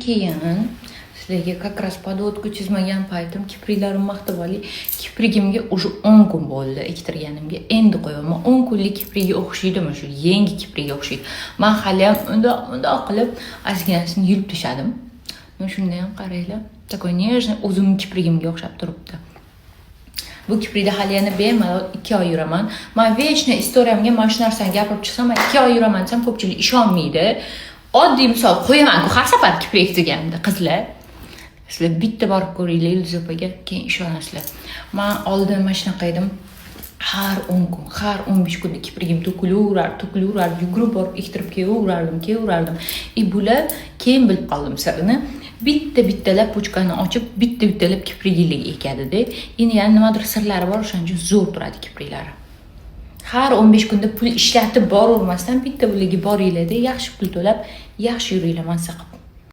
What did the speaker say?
Keyin sizlarga как раз подводку chizmagan paytim kipriklarimni maqtab olay. Kiprigimga уже 10 kun bo'ldi ektirganimga, endi qo'yyapman. 10 kunlik kiprikka o'xshaydimi? Shu yangi kiprikka o'xshaydi. Man haliyam undoq bundoq qilib ozginasini yulib tashladim. Ну, shunda ham qaranglar, такой нежный, o'zimni kiprigimga o'xshab turibdi. Bu kiprikda hali yana bemalol 2 oy yuraman. Man вечно история mga mana shu narsani gapirib chiqsam, man 2 oy yuraman desam, ko'pchilik ishonmaydi. Oddiy misol qo'yaman-ku har safar kiprik deganimda. Qizlar, sizlar bitta borib ko'ringlar Yulduz opaga, keyin ishonasizlar. Man oldin mana shunaqa edim, har 10 kun, har 15 kunda kiprigim to'kilaverardi, to'kilaverardi, yugurib borib ektirib kelaverardim, kelaverardim. И bular, keyin bilib qoldim sirini, bitta bittalab пучка ni ochib, bitta bittalab kipriginglarga ekadida. Endi yana nimadir sirlari bor, o'shaning uchun zo'r turadi kipriklari. Har 15 kunda pul ishlatib boravermasdan, bitta bularga boringlarda, yaxshi pul to'lab, yaxshi yuringlar, mazza qilib.